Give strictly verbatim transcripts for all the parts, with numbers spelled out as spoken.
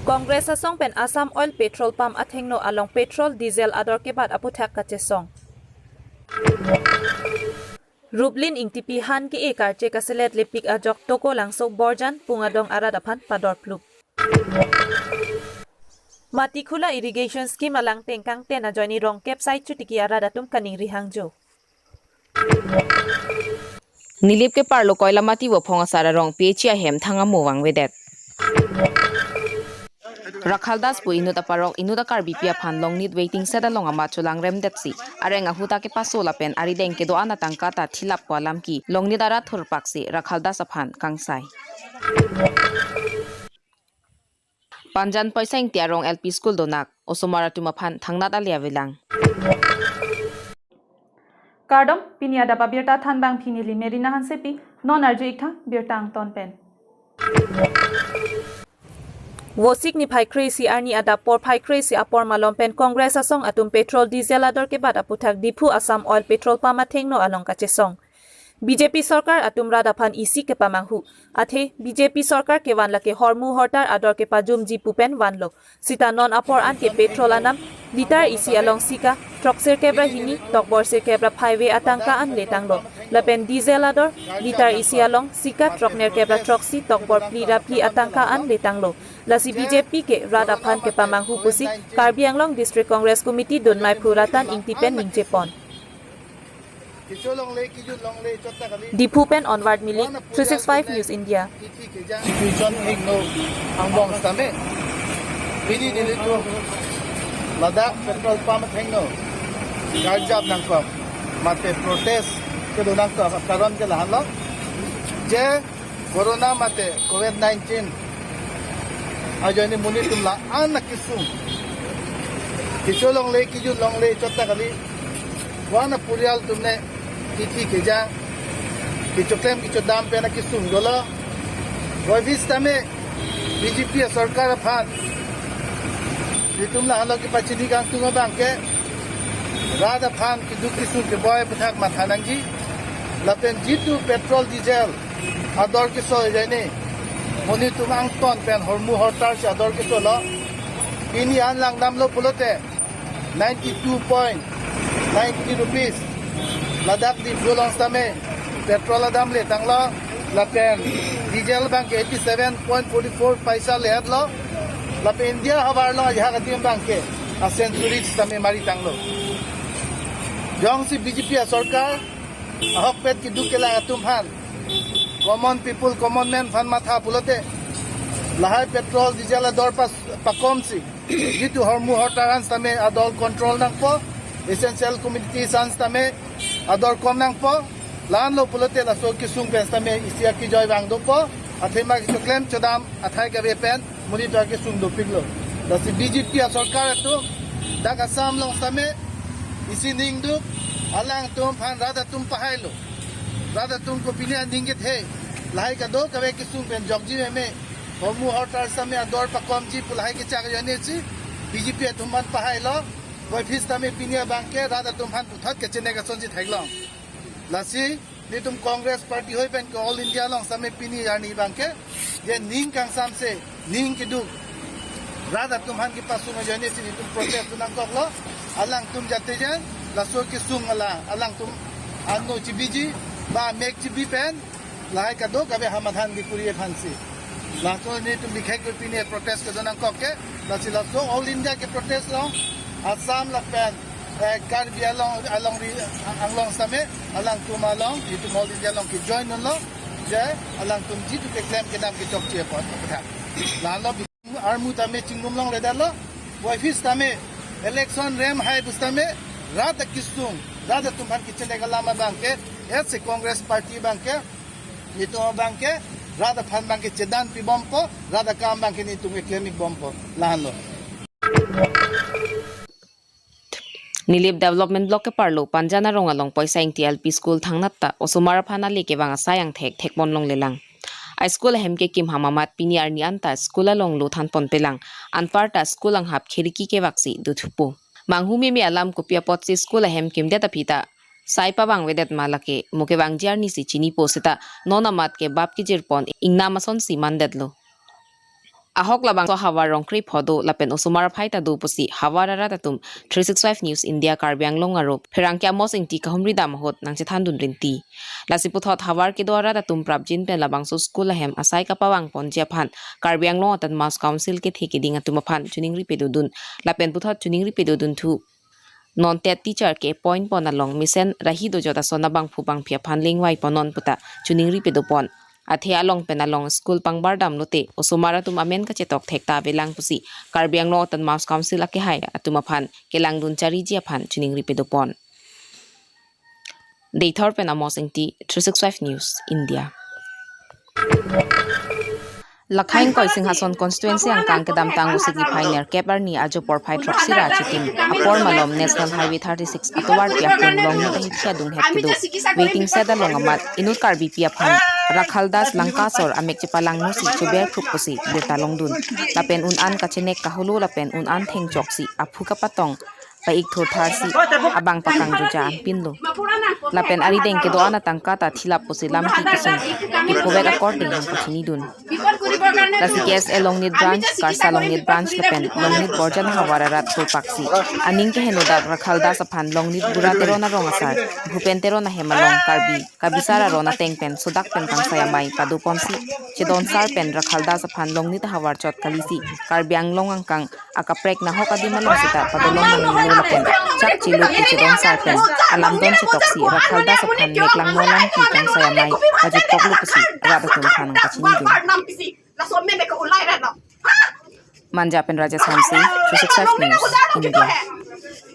Congress asong pen Assam Oil petrol pump athengno along petrol diesel ador kebat aputhak kachesong. Ruplin Ingtipi han ke-e karche kaselet lepik ajok Tokolangso Borjan Pungadong arat aphan pador plup. Matikhula irrigation scheme alang tengkang ten ajoine rong kep sai chutiki arat atum kaningri hangjo. Nilip keparlo Koilamati Vophong asar arong P H E ahem thang amo vangvedet. Rakhal Das pu inut aparok inut a-Karbipi aphan Longnit waiting shed along amat cholangremdetsi areng ahut ta kepaso lapen arideng kedo-an atangka ta thilappo alam ke Longnit arat thurpaksi Rakhal Das aphan kangsai. Panjan Poisa Ingti arong L P school donak, osomar atum aphan thangnat ale avelang. Kardom, pini adap abirta thanbang pini neli Merina Hansepi, non arju-ik tha birta angton pen. Vosik niphai kre-isi arni adap porphai kre-isi apor malom pen Congress asong atum petrol diesel ador kebat aputhak Diphu Assam Oil petrol pump athengno along kachesong. B J P sorkar atum rat aphan isi kepamanghu. Athe B J P sorkar kevan lake hormu hortar ador kepajumji pu pen vanlo. Sita non apor an ke petrol anam litar isi along sika throksirkep ra hini tokbor sirkep ra phaive atangka an letanglo. Lapen diesel ador litar isi along sika throknerkep ra throksi tokbor phli ra phli atangka an letanglo. Lasi B J P ke rat aphan kepamanghu pusi Karbi Anglong District Congress Committee dunmai phu Ratan Ingti pen ningje pon. Diphu pen Onward Mili, three six five News India. Situation hingno angbong sitame pini nelitum ladak petrol pump athengno karjap nangkok mate protest kedo nangkok karon ke lahenlo je Corona mate Covid nineteen ajoine monit atum la-an akesung kecho longle kejut longle chot ta kali. Wana purial atum ne kithi keja kechoklem kechodam pen akesung dolo. Voivis tame B J P sorkar aphan itum lahenlo kepachini kangtung abang ke rat aphan keduk kesung keboi aputhak matha nangji. Lapen jitu petrol diesel ador keso ajoine monit atum angton pen hormu hortar si ador kesolo. Pini an langdamlo pulote ninety two point ninety rupees ladak Diphu along sitame petrol adam letanglo. Lapen diesel abang ke eighty seven point forty four paisa le-etlo. Lapen India havar along ajahak adim abang ke a-century sitame maritanglo. Jongsi B J P sorkar ahokpet keduk kelang atum aphan, common people, common man aphan matha pulote lahai petrol diesel ador pas pakomsi jitu hormu hortar an sitame ador control nangpo, essential commodities an sitame ador kom nangpo. Lahenlo pulote laso kesung pen sitame isi akejoi vang dopo, athema kechoklem chodam athai kave pen monit atum kesung dopiklo. Lasi B J P sorkar atum dak Assam along sitame isi ningduk, alangtum aphan rat atum pahailo. Rat atum kopine aning kethe, lahai kadokave kesung pen jokji meme, hormu hortar sitame ador pakomji pu lahai kechak ajoine si B J P atum aphan pahailo. Voivis tame pini abang ke rat atum aphan puthot kechenek asonsi theklong. Lasi nelitum Congress Party hoi pen ke All India along sitame pini arni abang ke je ning kangsamse, ning keduk rat atum aphan kepasung ajoine si nelitum protest nangkoklo. Alangtum jate jan laso kesung ala alangtum ano chibiji ba mek chibi pen lahai kadokave hamathan kekuri aphansi. Laso nelitum bikhek pini protest kedo nangkok ke, lasi laso All India ke protest along Assam lapen eh, Karbi along along ri anglong sitame alangtum along itum All India along kejoin unlo je alangtum jitu keklem kedam kechokche apot aputhak. Lahenlo bi-, armu tame chingrum longledetlo, voivis tame election rem hai pusitame rat akesung, rat atum aphan kechenek alam abang ke, as a Congress Party abang ke, nelitum abang ke rat aphan abang ke chedan pibompo, rat akam abang ke nelitum keklem ikbompo. Lahenlo. Nilip Development Block keparlo Panjan arong along Poisa Ingti L P School thangnat ta osomar aphan ale kevang asai angthek thekpon longlelang. A-school ahem kekim ham amat pini arni anta school along lo thanponpelang, anparta school anghap khiriki kevaksi dothupo. Manghu meme alam kopi apotsi school ahem kimdet aphi ta sai pavangvedet ma lake mo kevangji arnisi chinipo seta non amat ke bap kejirpon ingnam asonsi mandetlo. Ahok labangso ahavar rong krepho do lapen osomar aphai ta do pusi havar arat atum three six five News India Karbi Anglong arup pherangke Amos Ingti kahumri dam ahut nangchethan dun rinti. Lasi puthot havar kedo arat atum prapjin pen labangso school ahem asai kapavang ponji aphan Karbi Anglong Autonomous Council kethe keding atum aphan choningri pedodun lapen puthot choningri pedodun thu non TET teacher ke-appoint pon along mesen rahi dojot ason abangphu bangphi aphan lengvai pon non puta choningri pedopon. Athe along pen along school pangbar dam lote osomar atum amen kachetok thek ta avelang pusi Karbi Anglong Autonomous Council akehai atum aphan kelangdun chariji aphan choningri pedopon. Deithor pen Amos Ingti, three six five News India. Lakhaing Koi Singhason constituency angkang kedamtang Usik niphai nerkep arni ajo porphai throksi ra achitim apor malom National Highway thirty six atovar pi akung Longnit ahit si adunghet kedo waiting shed along amat inut Karbipi aphan Rakhal Das Langkasor amek chepalangno si chober phrup pusi birta longdun. Lapen un-an kachenek kaholo lapen un-an thengchok si aphu kapatong pa-ik thurthar si abang pakangjoja anpinlo. Lapen arideng kedo-an atangka ta thilap pusi lampi kesung kephovek akorte nangpachinidun. Lasi K S A Longnit branch, Karsa Longnit branch lapen Longnit Borjan havar arat sulpak si aning kehenodak Rakhal Das aphan Longnit Bura Teron arong asar Bhupen Teron ahem along Karbi kabisar aron ateng pen sodak pen kangsai amei padoponsi chedonsar pen Rakhal Das aphan Longnit ahavar chot kalisi Karbi Anglong angkang akaprek nahok adim along seta padolong nangnelo lapen chak chiluk kechedonsar pen alamdon chetoksi Rakhal Das aphan meklangno alampi kangsai amei pajutkoklo pusi rat atum aphan nangpachinidun. Manja pen Rajesh Hanse, three six five News, India.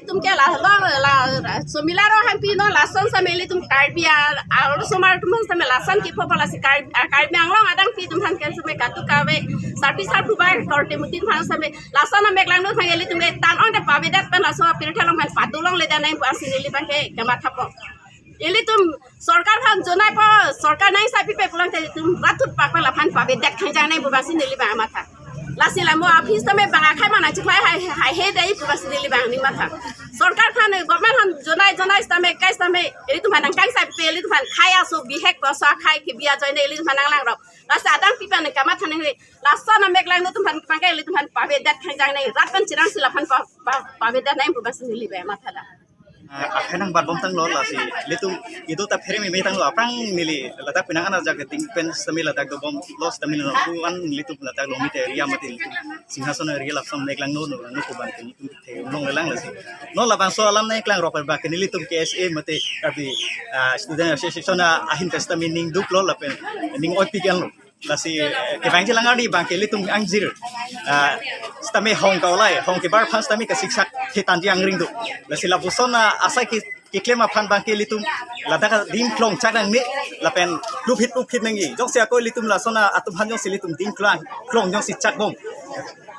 Tum ke la la la la sumila ro han pi non lason same ilitum Karbi a aro somar tum same lason kepho pala si Karbi a Karbi Anglong adang pi tum han ke same katu kave sarpi sarpu bai korte mutin han same lason amek langno thang ilitum ke tan on de pavedet pen laso pirthe along han padolongle dan nai pu asi neli bangke kamathapo. Ilitum sorkar aphan jonai po, sorkar nangsapipe pulang te ilitum ratut pakpal aphan pavedet khangjang nai pu bangsi neli bang amatha. Lasi la mo office tame bang akhai mana chiklai hai hai he dei pu bangsi neli bang ning matha. Sorkar aphan government aphan jonai jonai tame kai tame ilitum aphan nangkangsapipe ilitum aphan khai aso bihek ko so khai ke biya joine ilitum aphan nanglangrok. Lasi adang pipan kamatha nang hui. Lason amek langno tum aphan pangkai ilitum aphan pavedet khangjang nai rat pen chirang si la aphan pa- pa- pavedet nai pu bangsi neli bang amatha da. Ah, akhai nangbat bomtanglo lasi ilitum ido ta phere meme tanglo aphrang neli ladak Penang an ajak ding pen sitame ladak dobom los tame no pu an ilitum ladak Longnit area mate ilitum Singhason area lason amek langno no no pu bangke ilitum the long lelang lasi. Non labangso alam nangklangrok bangke ilitum K S A mate Karbi, ah, Student Association ahin pen sitame ning duklo lapen ning oipi kan lo. Lasi, eh, kevangji langar ni bangke ilitum angjir. Ah, sitame hong kaulai, hong kebar aphan sitame kasiksak ketanji angring do. Lasi lapuson asai ke keklem aphan bangke ilitum ladak adim klong chak nangne lapen lupit lupit nangji. Jongsi ako ilitum lason atum aphan jongsi ilitum dim klong klong jongsi chak bom.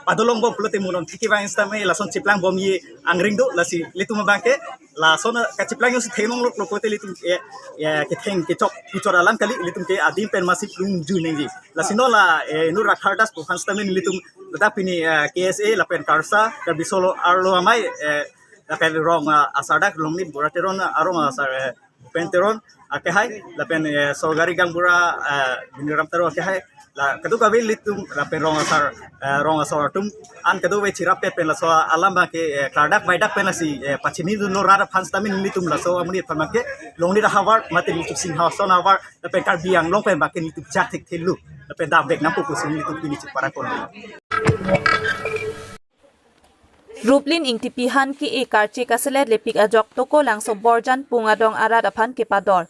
Padolong bom pulote munon thiki bang sitame lason chiplang bomji angring do lasi ilitum bangke lason kachiplang jongsi thenglong lok lok pulote ilitum eh, eh, ketheng kechok kuchor alam kali ilitum ke adim pen masip lungju nangji. Lasi non la eh, inut Rakhal Das pu aphan sitame ilitum ladak pini eh, K S A lapen Karsa Karbi Solo arlo amei eh, lapen rong ah, asar dak Longnit Bura Teron arong asar eh, Bhupen Teron akehai lapen eh, sorkari gaonbura eh, Biniram Teron akehai la kadokave ilitum lapen rong asar eh, rong asar atum an kadokave chirap pen laso alam bangke eh, klardak baidak pen lasi eh, pachinidunlo rat aphan sitame ilitum laso amonit aphan bangke Longnit ahavar mate ilitum Singhason ahavar lapen Karbi Anglong pen bangke ilitum chak thekthelo lapen damvek nangpo pusi ilitum pini chipara kon. Ruplin Ingtipi han ke-e karche kaselet lepik ajok Tokolangso Borjan Pungadong arat aphan kepador.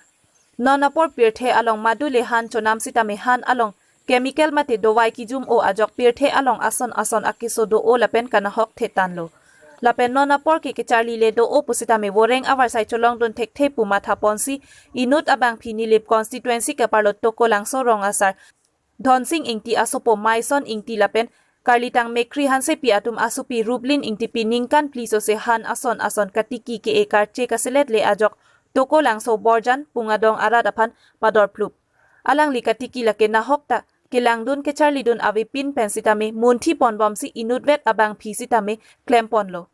Non apor pirthe along madu le han chonam sitame han along chemical mate dovai kijum o ajok pirthe along ason ason akeso do o lapen kanahok thetanlo. Lapen non apor ke kecharli le do o pusitame voreng avarsai cholongdun thekthe pu mathaponsi inut abangphi Nilip constituency keparlo Tokolangso rong asar Dhonsing Ingti asopo Maison Ingti lapen karlitang Mekri Hansepi atum asopi Ruplin Ingtipi ningkan phli sose han ason ason katiki ke-e karche kaselet le ajok Tokolangso Borjan Pungadong arat aphan pador phlup. Alangli katiki lake nahok ta kelangdun kecharlidun avepin pen sitame munthi ponbomsi inutvet abangphi sitame klemponlo.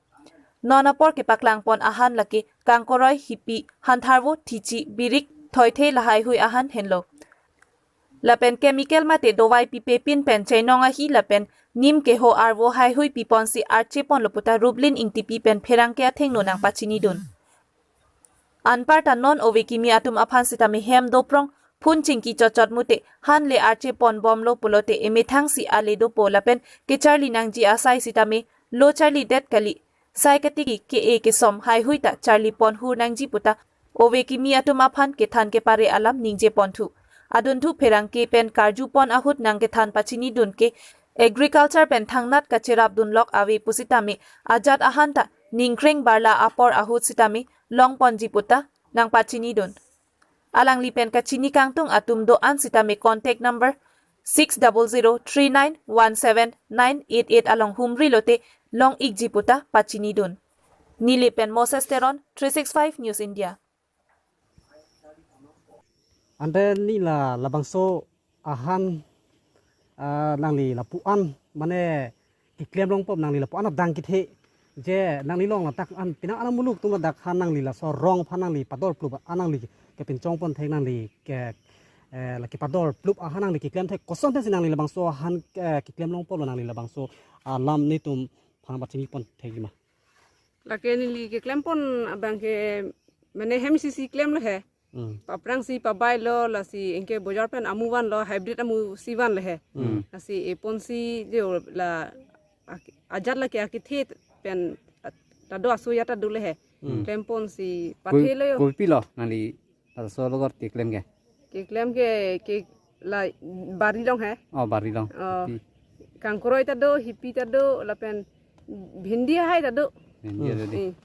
Non apor kepaklangpon ahan lake kangkoroi, hipi, hantharvo, thichi, birik, thoithe lahaihui ahan henlo. Lapen chemical mate dovai pipe pin pen chainong ahi lapen nim keho arvo haihui piponsi arche ponlo puta Ruplin Ingtipi pen pherangke athengno nangpachinidun. Anparta non ove kimi atum aphan sitame hem doprong phun chingki chotchot mute han le arche ponbomlo pulote emethangsi ale dopo lapen kecharli nangji asai sitame lo charlidet kali. Sai katiki ke-e kesom haihui ta charli ponhur nangji puta ove kimi atum aphan kethan kepare alam ningje ponthu. Adunthu pherangke pen karju pon ahut nangkethan pachinidun ke agriculture pen thangnat kacherapdunlok ave pusitame ajat ahan ta ningkreng barla apor ahut sitame longponji puta nangpachinidun. Alangli pen kachini kangtung atum do-an sitame contact number six double zero three nine one seven nine eight eight along humri lote long-ikji puta pachinidun. Neli pen Moses Teron, three six five News India. Ante neli la labangso ahan, ah, nangli lapu-an mane keklem longpo, nangli lapu-an adang kethe je nangli long ladak an penang an amuluk atum ladak han nangli laso rong aphan nangli pador plup an nangli kepinchong pon thek nangli ke, eh, la kepador plup ahan nangli keklem thek koson thesi nangli labangso ahan, eh, keklem longpo lo nangli labangso alam netum aphan pachini pon thekji ma? Lake neli keklem pon abang ke mane hem sisi klemlo he. Hmm. Paprangsi pabailo lasi anke bojar pen amu vanlo hybrid amu si vanlo he. Hmm. Lasi eponsi jo la ak-, ajat lake akethe pen ta do aso ya ta dole he. Hmm. Klemponsi Ko-, pathelo yo. Kopilo nangli laso logor keklem ke? Keklem ke, ke la bari long he. Oh, bari long. Oh. Hipi. Kangkroi ta do, hipi ta do, lapen bhindi hai ta do. Bhindi ta do. Hmm.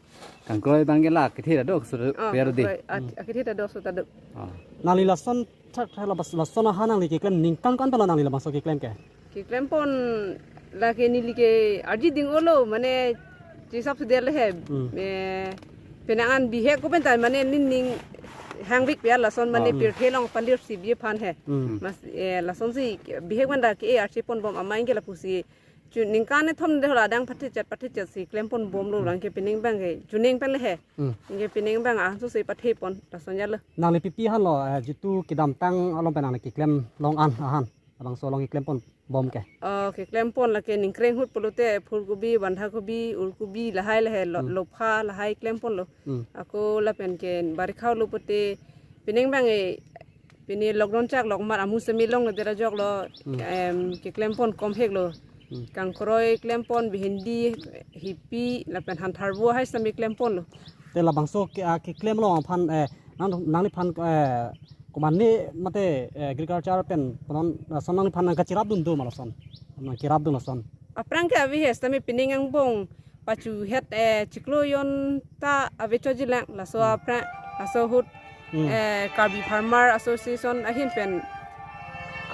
Kangkroi abang ke la kethe ta do, so ta do, Oh, pia ta do. Kangkroi, at-, akethe ta do, so ta do. Oh. Nangli lason thak thak labas lason ahan nangli keklem ningkan kan pala nangli labangso keklem ke? Keklem pon lake neli ke arji ding-olo, mane chisap sudel he. Hmm. Eh, penang an bihek ko penta mane ning ning hangvik pia lason mane Oh. pirthe long palir si bie phan he. Hmm. Mas, eh, lasonsi bihek manda ke, eh, arche ponbom amai ke lapusi. Chu ningkan kethom de hola adang pathechet pathechet si klem ponbomlo Hmm. lang ke pining abang ke. Chuning pen le he. Hmm. Ke pining abang ahanso si pathe pon lason ya lo. Nangli pipi hanlo, eh, jitu kedamtang along pen nangli keklem long an ahan. Labangso along keklem ponbom ke? Oh, keklem pon lake ningkreng ahut pulote phulkobi, bandhakobi, ulkobi lahai lahai lo, Hmm. lopha lahai klem ponlo. Hmm. Ako lapen ke barikha lo pute pining abang e pini lockdown chak lokmat amu semi long le dera jok lo, Hmm. em, keklem pon kom hek lo. Hmm. Kangkroi klem pon, bhindi, hipi lapen hantharvo hai semi klem ponlo. Te labangso ke, ah, keklem long aphan, eh, nang, nangliphan, eh, komatne mate, eh, agriculture pen ponon, eh, lason nangliphan nangkacherapdun do ma lason? Nangcherapdun lason. Aphrang ke ave he sitame pining angbong pachu het, eh, chiklo jon ta ave choji lang laso Hmm. aphrang laso ahut, Hmm. eh, Karbi Farmer Association ahin pen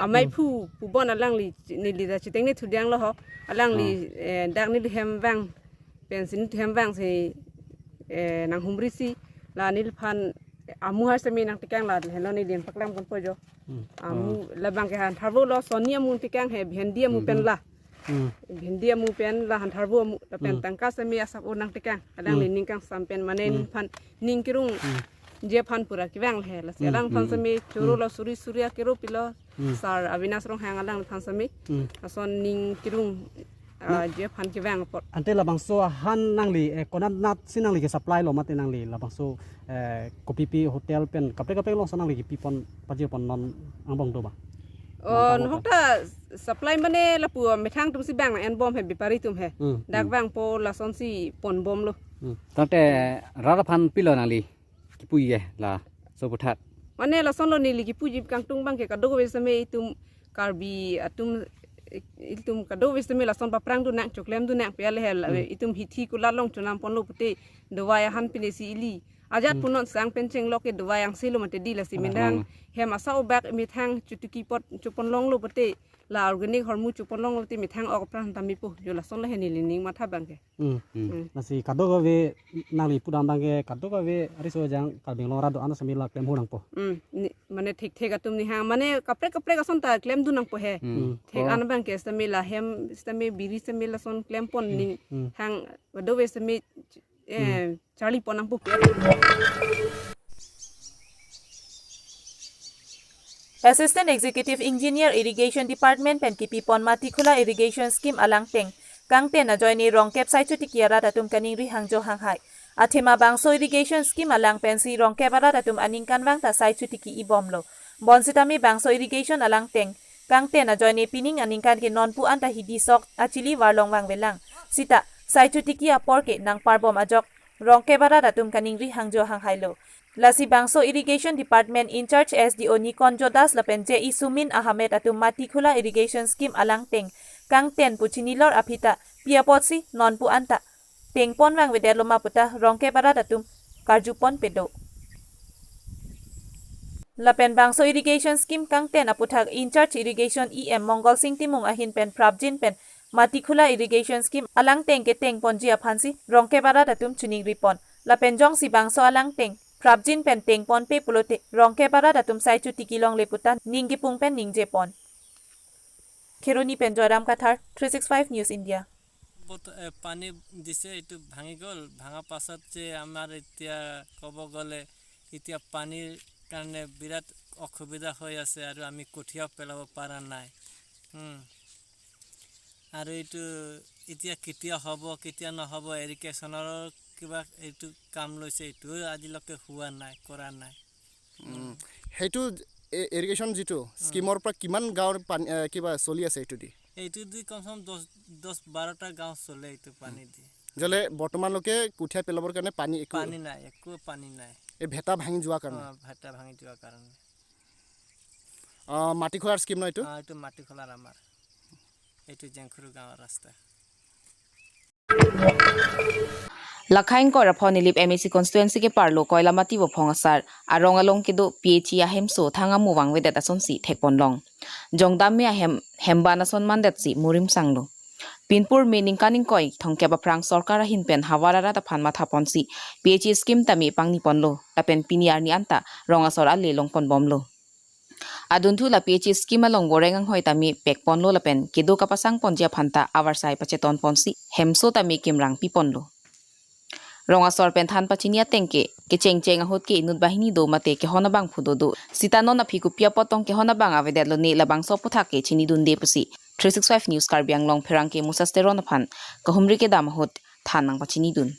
amei Hmm. phu pubon alangli neli ta chitengne thudang lo ho. Alangli, Ah. eh, dak neli hem vang pensi neli hem vangsi, eh, nanghumri si la neliphan amu hai semi nangtekang la helo neli paklang ponpo jo. Hmm. Amu Ah. labang ke hantharvo lo soni amu tekang he bhindi amu Hmm. pen la. Hmm. Bhindi amu pen la hantharvo amu lapen Hmm. tangka semi asap o nangtekang. Alangli Hmm. ning kangsam pen mane Hmm. neliphan ning kerung Hmm. je aphan pura kevang he lasi Hmm. alangphan Hmm. semi choro Hmm. lo suri suri akero pilo Hmm. Sar Avinash Ronghang alangphan semi. Hmm. Lason ning kerung, ah, Hmm. je aphan kevang apot. Ante labangso ahan nangli, eh, konat nat si nangli ke supply lo mate nangli labangso, eh, kopipi hotel pen kaprek kaprek alongsi nangli kepi pon pajir pon non angbong do ma? Oh, Mata nahok mata. Ta supply mane lapu methang atum si bang en bom he bepari atum he. Hmm, Dak hmm. Bang po lasonsi ponbomlo. Hmm. Tangte rat aphan pilo nangli kipu ye laso aputhak? Mane lasonlo neli kipuji kangtung abang ke kadokave sitame itum Karbi atum, itum kadokave sitame lason paphrangdun nang choklemdun nang pe ale hel Hmm. Itum hithi kulat along chonam ponlo pute dovai ahan pinesi ili. Ajat Hmm. Punon sang pen chenglok ke dovai angse lo mate di lasi Alah, mendang. Alah. Hem asa obak methang chutuki pot chopon longlo pute la organic hormu chopon longlo te methang ok pran tamipo jo lasonlo he neli ning matha abang ke. Hmm. Hmm. Hmm. Lasi kadokave nangli pudam abang ke kadokave ariso ajang Karbi Anglong arat do-an sitame la klemhur nangpo. Hmm. Ni, mane thekthek atum nihang mane kaprek kaprek ason ta klemdun nangpo he. Hmm. Hmm. Thek Oh. An abang ke sitame la hem sitame biri sitame lason klempon Hmm. Ning Hmm. Hang kadokave sitame Hmm. Eh, charli pon nangpo. Assistant Executive Engineer Irrigation Department pen kipipon Matikhula Irrigation Scheme alangteng kangten ajoine Rongkep Saichotiki arat atum kaningri hangjo hanghai. Athema bangso irrigation scheme alang pensi Rongkep arat atum aningkanvang ta Saichotiki ibomlo. Bonsitame bangso irrigation alangteng kangten ajoine pining aningkan ke nonpu anta hidi sok achili varlong vangvelang. Sita Saichotiki apor ke nangparbom ajok Rongkep arat atum kaningri hangjo hanghailo. Lasi bangso Irrigation Department in-charge S D O Nikonjo Das lapen J E Sumin Ahamed atum Matikhula Irrigation Scheme alangteng kangten pu chinilor aphi ta pi apotsi nonpu anta tengpon vangvedetloma puta Rongkep arat atum karjupon pedo. Lapen bangso irrigation scheme kangten aputhak in-charge irrigation E M Mongol Sing Timung ahin pen prapjin pen Matikhula Irrigation Scheme alangteng ketengponji aphansi Rongkep arat atum chiningripon. Lapen jongsi bangso alangteng prapjin pen tengponpe pulote Rongkep arat atum Saichotiki longle puta ning kipung pen ningjepon. Kheroni pen Joyram Kathar, three six five News India. বত- এ, পানী দিছে, এইটো ভাঙি গ'ল। ভাঙা পাছত যে আমাৰ এতিয়া ক'ব গ'লে এতিয়া পানীৰ কাৰণে বিৰাট অসুবিধা হৈ আছে আৰু আমি কঠীয়াও পেলাব পৰা নাই। উম। আৰু এইটো এতিয়া কেতিয়া হ'ব, কেতিয়া নহ'ব, এৰিগেশ্যনৰ কিবা এইটো কাম লৈছে, এইটোও আজিলৈকে হোৱা নাই, কৰা নাই। সেইটো এ- ইৰিগেশ্যন যিটো স্কিমৰ পৰা কিমান গাঁৱৰ পানী এ, কিবা চলি আছে এইটো দি? এইটো দি কমচে কম দহ দহ বাৰটা গাঁও চলে এইটো পানী দি। যেনে বৰ্তমানলৈকে কঠীয়া পেলাবৰ কাৰণে পানী একো পানী নাই, একো পানী নাই। এই ভেটা ভাঙি যোৱাৰ কাৰণে। অ, ভেটা ভাঙি যোৱাৰ কাৰণে। অ, মাটি খোৱাৰ স্কিম ন এইটো? অ, এইটো মাটি খোলাৰ আমাৰ, এইটো জেংখুৰু গাঁৱৰ ৰাস্তা। Lakhaing Koraphon Nilip M A C constituency ke parlo Koilamati Vophong asar arong along kedo P H E ahemso thang amu vangvedet asonsi thekponlong. Jongdam me ahem hemban ason mandetsi murim sanglo. Pinpur me ningkan ingkoi thongkep aphrang sorkar ahin pen havar arat aphan mathaponsi P H E scheme tame pangniponlo. Lapen pini arni anta rong asor ale longponbomlo. Adunthu la P H E scheme along boreng anghoi tame pekponlo lapen kedo kapasangponji aphanta avarsai pachetonponsi hemso tame kimrang piponlo. Rong asor pen than pachini ateng ke kechengcheng ahut ke inut banghini do mate kehon abangphu dodo. Sita non aphi kopi apot tong kehon abang avedetlone labangso aputhak ke chinidunde pusi three six five News Karbi Anglong pherangke Moses Teron aphan kahumri kedam ahut than nangpachinidun.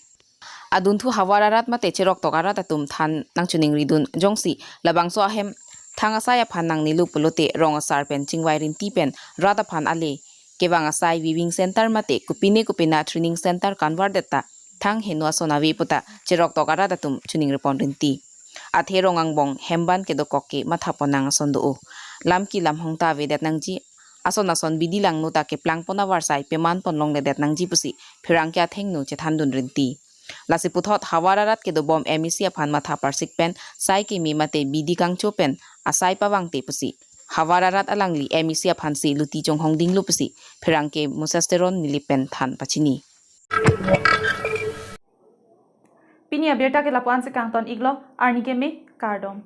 Adunthu havar arat mate cheroktok arat atum than nangchiningridun jongsi labangso ahem thang asai aphan nangnelo pulote rong asar pen chingvai rinti pen rat aphan ale kevang asai weaving center mate kopine kopina training center convert det ta thang heno ason ave puta cheroktok arat atum chiningripon rinti. Athe rong angbong hemban kedokok ke mathapon nang ason do-o. Lam ki lam hong ta avedet nangji, ason ason bidi langno ta keplangpon avarsai pemanpon longledet nangji pusi pherangke athengno chethandun rinti. Lasi puthot havar arat kedobom M A C aphan matha parsik pen sai keme mate bidi kangcho pen asai pavangte pusi havar arat alangli M A C aphansi luti chonghong dinglo pusi pherangke Moses Teron Nilip pen than pachini. Pini abirta ke lapu-an si kangton iklo, arni keme, kardom.